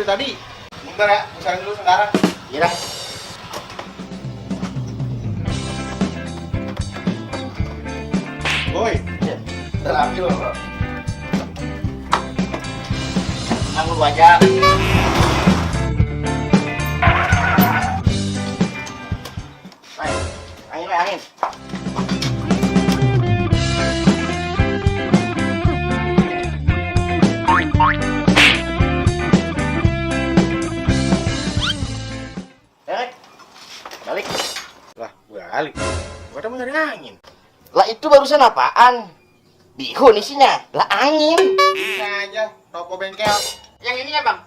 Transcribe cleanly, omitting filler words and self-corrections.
dari tadi. Bentar ya, usahain dulu sekarang. Iya dah. Boy, Ya. terambil loh. Anggur aja. Angin, angin. Balik. Lah, balik. Gua kan mau nyari angin. Lah itu barusan apaan? Bihun isinya. Lah angin. Bisa aja, toko bengkel. Yang ini ya bang?